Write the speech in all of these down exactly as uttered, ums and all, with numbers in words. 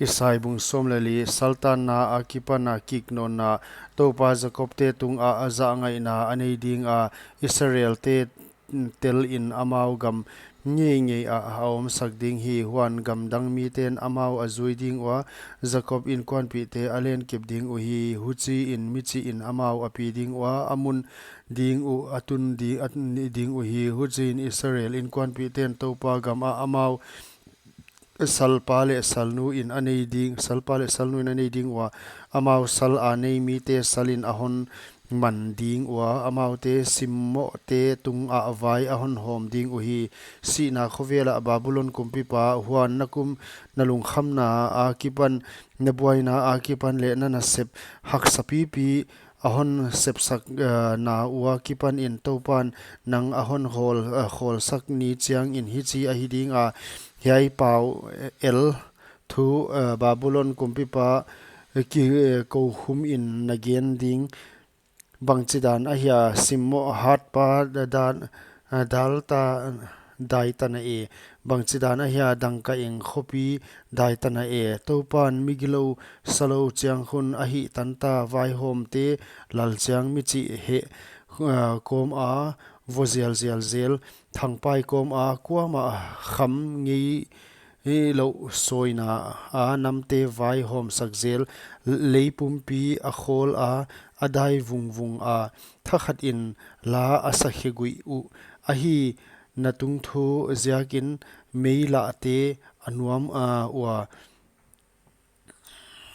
Isai bung sawm leh li. Saltanna akipan a kiknawnna. Toupa Jakobte tungah a zahngaihna a nei ding a, Israelte telin amau gam ngeingei ah a omsak ding hi. Huan gamdang miten amau a zui ding ua, Jakob inkuanpihte a lenkip ding uhi. Huchiin michihin amau a pi ding ua, a mun ding uh a tun di, a tun ding uhi. Huchiin Israel inkuanpihten Toupa gamah amau salpa leh salnuin a nei ding, salpa leh salnuin a nei ding ua, amau sal a nei mite salin a hon man ding ua, amaute simmohte tungah vai a hon hawm ding uhi. Sihna khovel ah Babulon kumpipa, huan na kum, na lungkhamna akipan, na buaina akipan leh na nasep haksa pipi a hon sepsak, eh, na ua kipanin Toupan nang a hon khawl, eh, khawlsak ni chiangin hichi ahi ding a, hiai pau, eh, el thu, eh, Babulon kumpipa, eh, ki, eh, kou khumin na gen ding. Bangchidan ahia simmoh hatpa da-, dan, eh, dal ta, dai ta na e. Bangchidan ahia dangkaeng khopi dai ta na e. Toupan migilou salou chiang khun a hihtan ta, vaihawmte lalchiang michih heh, eh, kawma vo zialzial zel, thangpai kawma kuamah kham ngei, eh, louh sawina a namte vaihawmsak zel, lei pumpi a khawl a, a dai vungvung a, thakhatin la a sakhe guih uh. Ahi, na tungthu ziakin mei lahte a nuam, ah, ua.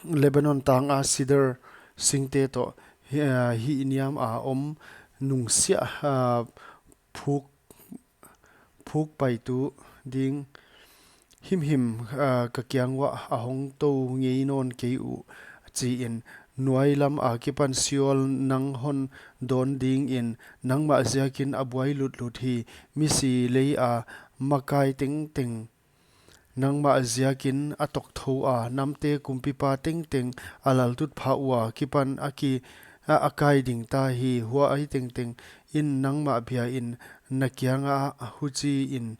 Lebanon tanga sidar singte toh, eh, hihniam a om nungsiah, ah, phuk, phuk paitu ding himhim, ah, ka kiang uah a hong tou ngei nawn kei uh, chiin. Nuailam akipan Seol nang hon dawn dingin, nangmah ziakin a buai lutlut hi. Misi lei a makai tengteng nangmah ziakin a tokthou a, namte kumpipa tengteng a laltutphah ua kipan a ki, a, a kai ding ta hi. Huai tengteng in nangmah biain na kiangah huchiin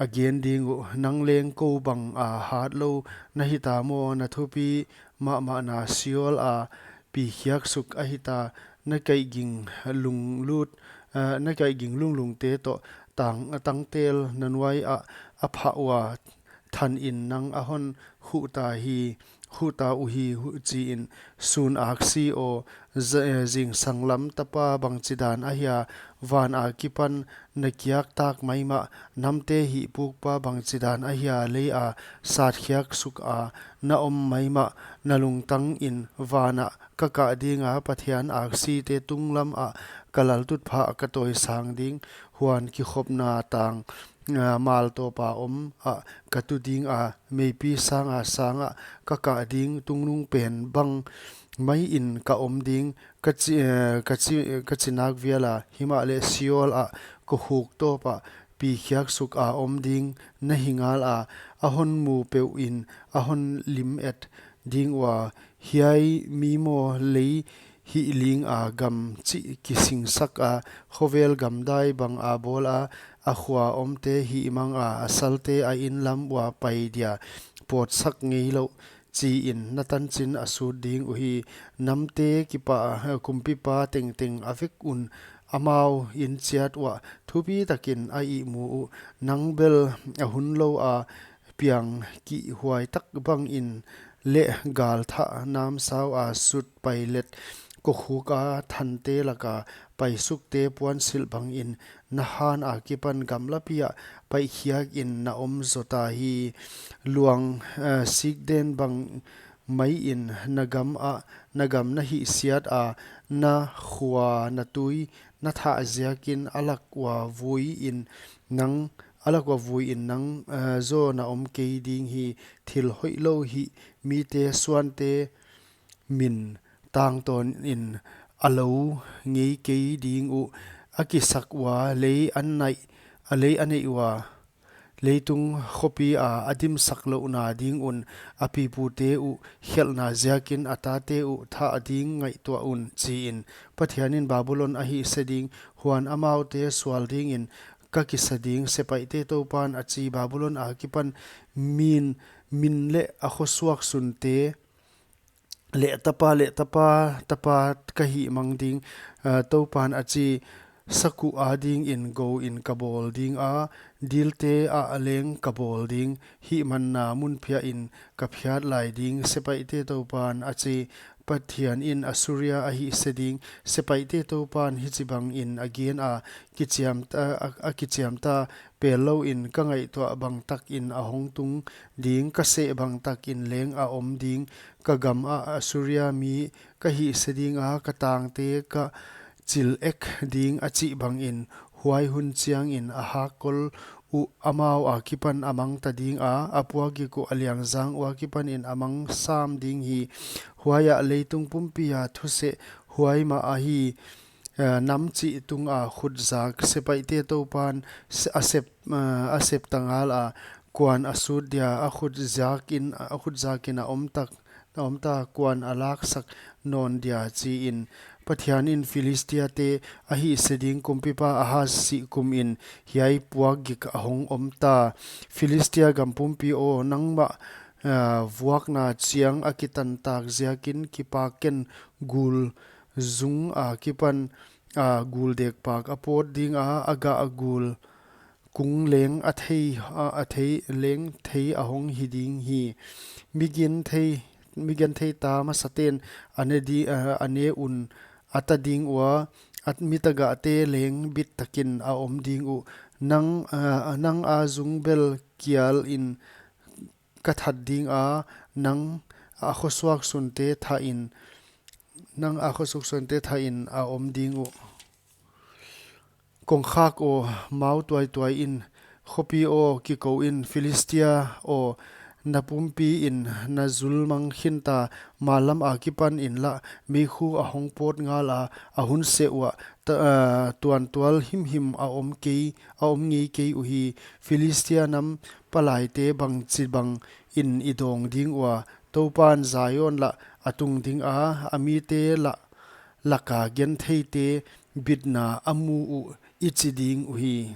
a gen ding uh, nang leng kou banga hatlou na hita maw? Na thupi mahmahna Seol a pikhiak suk a hita, na kaihging lunglut, eh, na kaihging lunglungte toh tang, tangtel na nuai ah a phah ua, thanin nang a hon khuh ta hi, khuh ta uhi, hu-, chiin. Sun aksi aw, z-, eh, zingsanglam tapa, bangchidan ahia van akipan na kiak tak maimah, namte hihpukpa, bangchidan ahia lei a satkhiak suk a na om maimah. Na lungtangin vanah ka kah dinga, Pathian aksite tunglam ah ka laltutphah ka tawisang ding. Huan kikhopna tang, ah, maltawpa om ah ka tu dinga, meipi sanga sangah ka kah ding. Tungnungpen bang maiin ka om ding, ka chi, eh, ka chi, ka chi nak viala, himahleh Seol ah kokhuk tawpah pikhiak suk a om ding na hi ngala, a hon mu peuhin a hon lim et ding ua. Hiai mi maw, lei hihlinga gam chih kisingsak a, khovel gamdai banga bawl a, a khua omte hihmanga, a salte a inlam ua pai dia pawtsak ngeilouh, chiin na tanchin a sut ding uhi. Namte kipa, eh, kumpipa tengteng a vek un amau in chiat uah thupitakin a ihmu uh. Nang bel a hun lou a piang kihhuai tak bangin leh galthah namsau a sut pailet, kokhuka thante laka paisukte puansilh bangin na han akipan gamlapi ah paihkhiakin na om zota hi. Luang, eh, sikden bang maiin na gam ah, na gam na hihsiat a, na khua na tui na thah ziakin a lak ua vuiin nang, a lak ua vuiin nang, eh, zaw na om kei ding hi. Thil hoihlou hih mite suante min tangtawnin a lou ngei kei ding uh. A kisak ua lei an naih, a lei a neih ua leitung khopi a a dimsak louhna ding un, a pipute uh khelhna ziakin a tate uh thah ding ngaihtuah un, chiin. Pathianin Babulon a hihse ding, huan amaute sual dingin ka kisa ding, sepaihte Toupan a chi. Babulon akipan min min leh a khosuak sunte leh tapa leh tapa tapa ka hihmang ding, ah, Toupan a chi. Sakuh adingin gou in ka bawl ding a, dilte ah leng ka bawl ding, hihmanna mun phiain ka phiat lai ding, sepaihte Toupan a chi. Pathian in Assuria a hihse ding, sepaihte Toupan hichibangin a gen a, kichiamta, a, a kichiamta, pellouin ka ngaihtuah bangtakin a hong tung ding, ka seh bangtakin leng a om ding, ka gam ah Assuria mi ka hihse ding a, ka tangte ka chil ek ding a chih bangin, huai hun chiangin a hakkol uh amau akipan a mang ta ding a, a puakgik uh a liangzang uh akipanin a mang sam ding hi. Huaiah leitung pumpi a thuseh huai mah ahi, eh, nam chih tunga khut zak, sepaihte Toupan se-, a sep, eh, a sep ta ngal a, kuan a sut dia, a khut zakin, a khut zakin a om tak, a om ta, kuan a laksak nawn dia, chi in. Pathian in Philistia te a hihse ding kumpipa Ahaz sih kumin hiai puakgik a hong om ta. Philistia gam pumpi aw, nangmah, ah, vuakna chiang a kitantak ziakin kipak ken, gul zung akipan, ah, gul dekpak a pawt ding a, a gah a gul kung leng a thei, a, a thei leng thei a hong hi ding hi. Mi genthei, mi genthei ta masaten a ne di, a, a ne un a ta ding ua, a mi tagahte leng bit takin a om ding uh. Nang, a, nang a zung bel kial in ka that ding a, nang a khosuak sunte thah in, nang a khosuak sunte thah in a om ding uh. Kongkhak aw, mau tuaituai in, khopi aw, kikou in, Philistia aw, na pumpi in na zul mang khin ta, mallam akipan in lah, meikhu a hong pawt ngal a, a hun seh uah, ta, ah, tuantual himhim a om kei, a om ngei kei uhi. Philistia nam palaite bangchibang in i dawng ding ua, Toupan Zion lah a tung ding a, a mite lah laka gentheite bitna a mu uh i chi ding uhi.